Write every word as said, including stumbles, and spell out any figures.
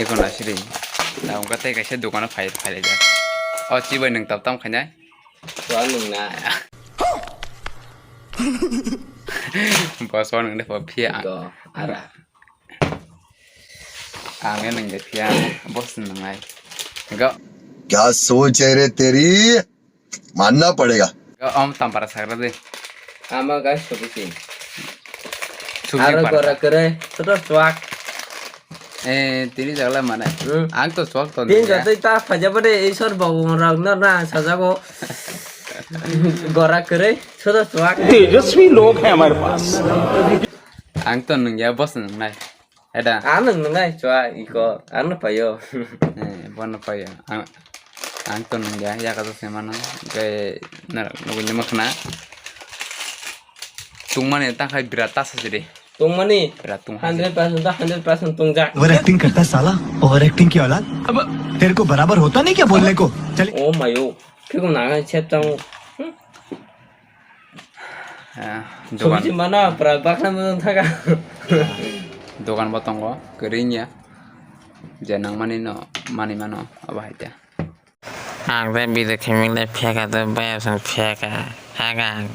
Eko na siri. Na ungka tei kaisa dukano phai phai lai jak. O chibai nwng tap tam khainai. Wa nwng na. Boss wa nwng de pho phiya. Go ara. Ang ya nwng de phiya. Boss nwng ai. Go. क्या सोच है रे तेरी? मानना पड़ेगा। Go om tampara sagra de. Ama guys, Suki Singh. Suki Aro Singh gora kere, soto swak. Eh, tini jagla mana? Hmm. Ang to swak to. Tin jatoi ta phaja bade, Ishwar Bhagwan rok no na sajago. Gora kere, soto swak. तेजस्वी लोग हैं हमारे पास। Ang to nung ya boss nung nai. Eda. Ano nung nai chwa iko, ano payo. Eh, bono payo. Ang, ang to nung ya, ya kato se mana. Ke na nugu nyama khna. Tungmani ta khai bira ta sa jiri. Tungmani. Bira tung. Hundred percent ta hundred percent tungjak. Over acting करता है साला, over acting की औलाद। अब तेरे को बराबर होता नहीं क्या बोलने को? चले। Oh mayo. Kiko na ngai chep tang. Hmm. Eh, dogan. Sobji mana pra bakna mo thaga. Dogan bo tongo, kwrwi wngya. Je nangmani no, mani mano, abo hai te. Ang tei video kheming le pheka tei bayasong pheka. Hagang.